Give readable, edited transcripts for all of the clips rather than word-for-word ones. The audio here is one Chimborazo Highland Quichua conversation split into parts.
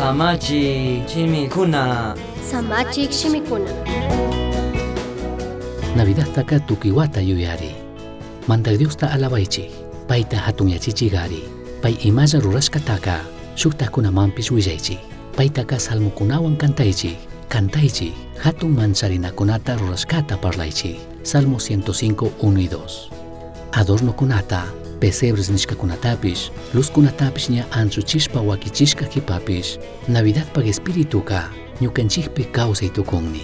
Samachik shimikuna. Samachik shimikuna. Navidadtaca tucui huata yuyari. Mandaj Diosta alabaichij, paita jatunyachichigari. Pai imalla rurashcataca shujtajcunamanpish huillaichij. Paitaca salmocunahuan cantaichij, cantaichij, jatun mancharinacunata rurashcata parlaichij. Salmo 105, 1 y 2. Adornocunata, pesebres nishcacunatapish, luzcunatapish ña anchuchishpa huaquichishca jipapish, Navidadpaj espirituca ñucanchijpi causai tucunmi.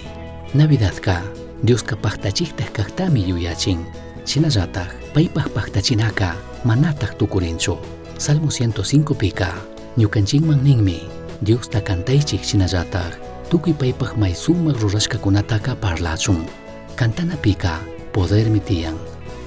Navidadca Dioska pajtachijtaj cajtami yuyachin. Shinallataj paipaj pajtachinaca manataj tucurinchu. Salmo 105 pica ñucanchikman ninmi Diosta cantaichij shinallataj tucui paipaj may sumak rurashcacunataca parlachun. Cantanapika podermi tiyan.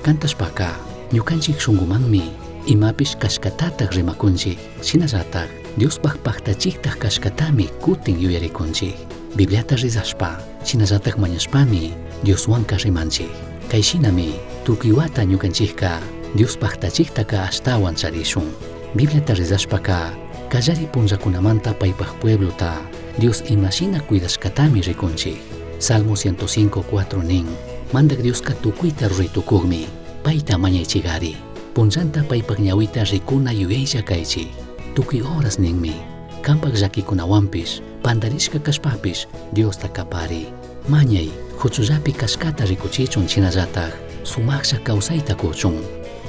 Cantashpaka ñukanchik shungumanmi imapish kashkatataj rimakunchik. Shinallataj Diospaj pajtachijtaj kashkatami kutin yuyarikunchik. Bibliata rezashpa shinallataj mañashpami Dioswanka rimanchik. Kay shinami tukuy wata ñukanchikka Dios pajtachijtaka ashtawan charishun. Bibliata rezashpaka kallari punllakunamanta paypaj pueblota Dios imashina cuidashkatami rikunchik. Salmo 105, 4 nin, Mandak Dioska tukuyta ruray tukukmi, payta mañaychigari. Punllanta paypaj ñawita rikuna yuyaylla kaychik. Tukuy horas ninmi, kanpak llakikunawanpish, pandarishka kashpapish Diosta kapari. Mañay, huchullapi kashkata rikuchichun shinallataj, sumajlla kawsayta kuchun.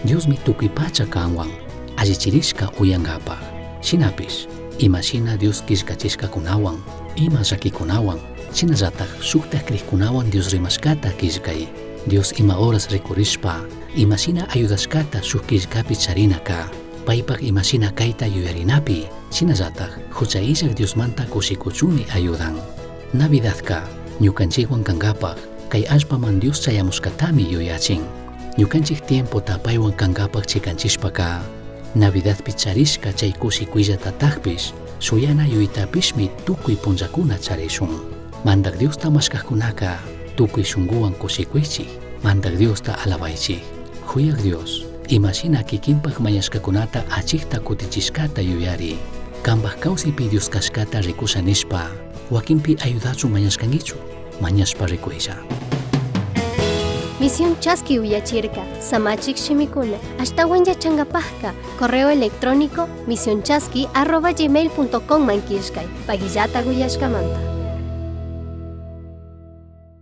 Diosmi tukuy pacha kanwan, allichirishka uyankapaj. Shinapish, imashina Dios killkachishkakunawan, ima llakikunawan, shinallataj shuktaj crijkunawan Dios rimashkata killkay. Dios ima horas rikurishpa, imashina ayudashkata shuk killkapi charinaka, paypaj imashina kayta yuyarinapi, shinallataj hucha illak Diosmanta kushikuchunmi ayudan. Navidadka ñukanchikwan kankapaj kay allpaman Dios chayamushkatami yuyachin. Ñukanchik tiempota paywan kankapaj chikanchishpaka, Navidadpi charishka chay kushikuyllatatajpish, shuyana yuytapishmi tukuy punllakuna charishun. Mandak Diosta mashkajkunaka tukuy shunguwan kushikuychik, Mandak Diosta alabaichik. Huyak Dios, imashina kikinpaj mañashkakunata achikta kutichishkata yuyari. Kanpaj kawsaypi Dios kashkata rikusha nishpa, wakinpi ayudachun mañashkankichu, mañashpa rikuylla. Misión Chaski uyachirka, Samachik shimikuna, ashtawan yachankapajka, correo electrónico misionchaski@gmail.com man killkay, pagillata uyashkamanta.